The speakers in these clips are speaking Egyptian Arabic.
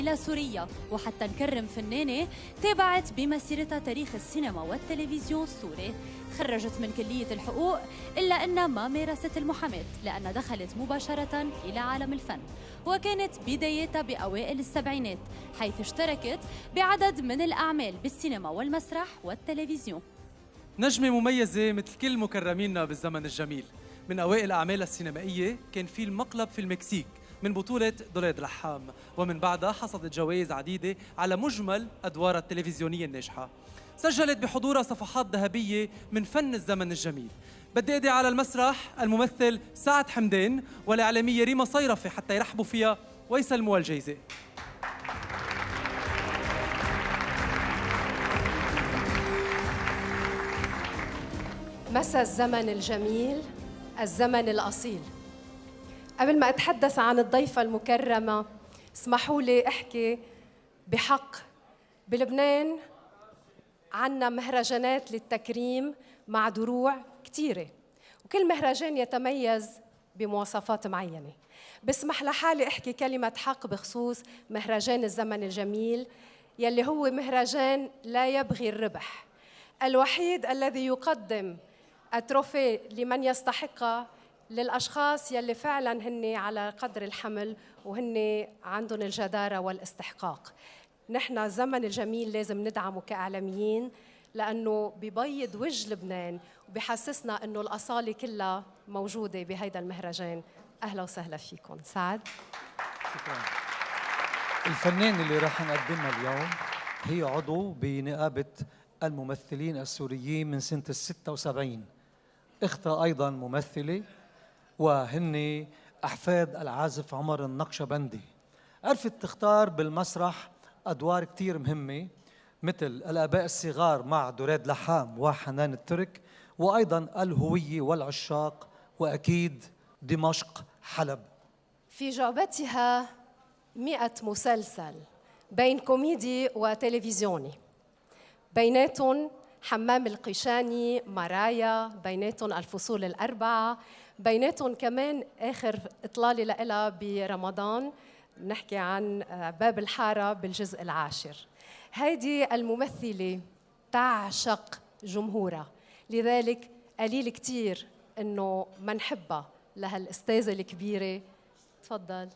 إلى سوريا، وحتى نكرم فنانة تابعت بمسيرتها تاريخ السينما والتلفزيون السوري. تخرجت من كلية الحقوق إلا أنها ما مارست المحاماة لأنها دخلت مباشرة إلى عالم الفن، وكانت بدايتها بأوائل السبعينات حيث اشتركت بعدد من الأعمال بالسينما والمسرح والتلفزيون. نجمة مميزة مثل كل مكرمينا بالزمن الجميل. من أوائل أعمالها السينمائية كان فيلم مقلب في المكسيك من بطولة دريد لحام، ومن بعدها حصدت جوائز عديدة على مجمل أدوارها التلفزيونية الناجحة. سجلت بحضورها صفحات ذهبية من فن الزمن الجميل. بدي أدعي على المسرح الممثل سعد حمدان والإعلامية ريما صيرفي حتى يرحبوا فيها ويسلموها الجائزة. مساء الزمن الجميل، الزمن الأصيل. قبل ما أتحدث عن الضيفة المكرمة اسمحوا لي أحكي بحق. بلبنان عنا مهرجانات للتكريم مع دروع كثيرة، وكل مهرجان يتميز بمواصفات معينة. بسمح لحالي أحكي كلمة حق بخصوص مهرجان الزمن الجميل يلي هو مهرجان لا يبغي الربح، الوحيد الذي يقدم التروفي لمن يستحقه، للأشخاص يلي فعلاً هن على قدر الحمل وهن عندهم الجدارة والاستحقاق. نحن الزمن الجميل لازم ندعمه كإعلاميين لأنه ببيض وجه لبنان وبحسسنا أنه الأصالة كلها موجودة بهيدا المهرجان. أهلا وسهلا فيكم. سعد. شكراً. الفنان اللي راح نقدمها اليوم هي عضو بنقابة الممثلين السوريين من سنة 76، اختها أيضاً ممثلة، وهن أحفاد العازف عمر النقشبندي. عرفت تختار بالمسرح أدوار كتير مهمة مثل الآباء الصغار مع دريد لحام وحنان الترك، وأيضاً الهوية والعشاق، وأكيد دمشق حلب. في جعبتها 100 مسلسل بين كوميدي وتلفزيوني، بيناتهم حمام القيشاني، مرايا، بيناتهم الفصول الأربعة، بيناتهم كمان آخر إطلالة لإلها برمضان نحكي عن باب الحارة بالجزء العاشر. هيدي الممثلة تعشق جمهورها، لذلك قليل كتير إنه ما نحبها لهالأستاذة الكبيرة. تفضل.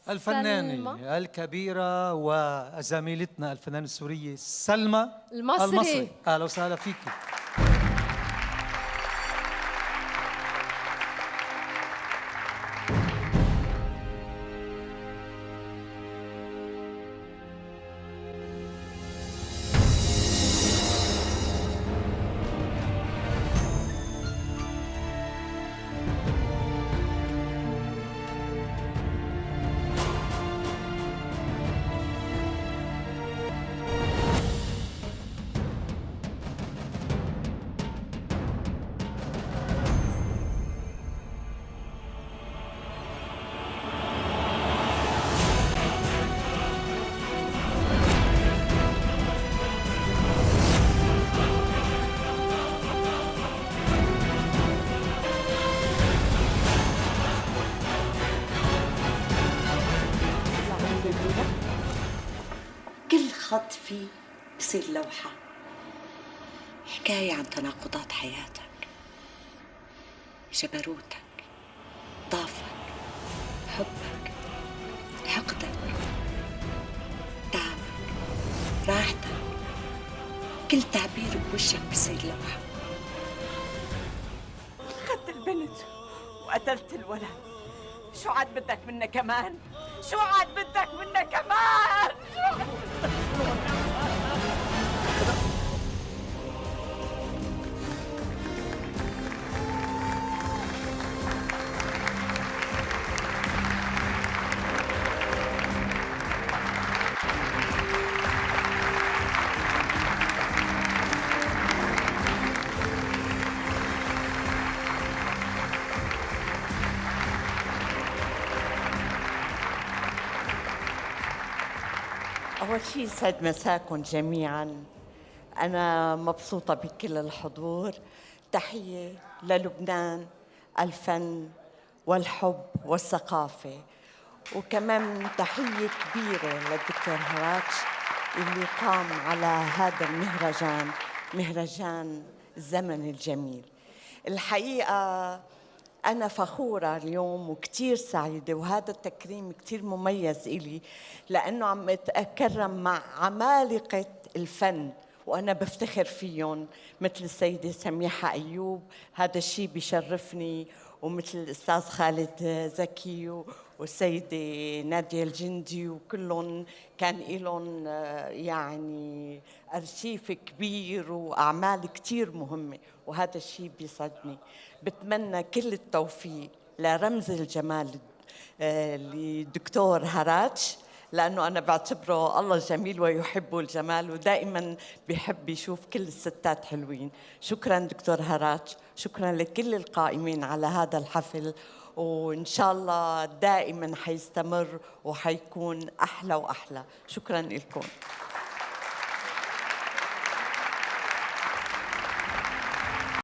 الفنانة الكبيرة وزميلتنا الفنانة السورية سلمى المصري. المصري. أهلا وسهلا فيكي. كل خط فيه بصير لوحة، حكاية عن تناقضات حياتك، جبروتك، ضعفك، حبك، حقدك، تعبك، راحتك. كل تعبير بوشك بصير لوحة. أخذت البنت وقتلت الولد، شو عاد بدك منا كمان؟ شو عاد بدك منا كمان؟ شو عاد بدك منا كمان؟ أول شيء يسعد مساكم جميعاً. أنا مبسوطة بكل الحضور. تحية للبنان، الفن والحب والثقافة. وكمان تحية كبيرة للدكتور هراتش اللي قام على هذا المهرجان، مهرجان الزمن الجميل. الحقيقة أنا فخورة اليوم وكتير سعيدة، وهذا التكريم كتير مميز إلي لأنه عم أتكرم مع عمالقة الفن وأنا بفتخر فيهم، مثل السيدة سميحة أيوب، هذا الشيء بيشرفني، ومثل الأستاذ خالد زكي والسيدة نادية الجندي، وكلهم كان لهم يعني أرشيف كبير وأعمال كتير مهمة، وهذا الشيء بيسعدني. بتمنى كل التوفيق لرمز الجمال للدكتور هراتش، لأنه أنا بعتبره الله جميل ويحب الجمال، ودائما بيحب يشوف كل الستات حلوين. شكرا دكتور هراتش، شكرا لكل القائمين على هذا الحفل، وإن شاء الله دائما حيستمر وحيكون أحلى وأحلى. شكرا لكم.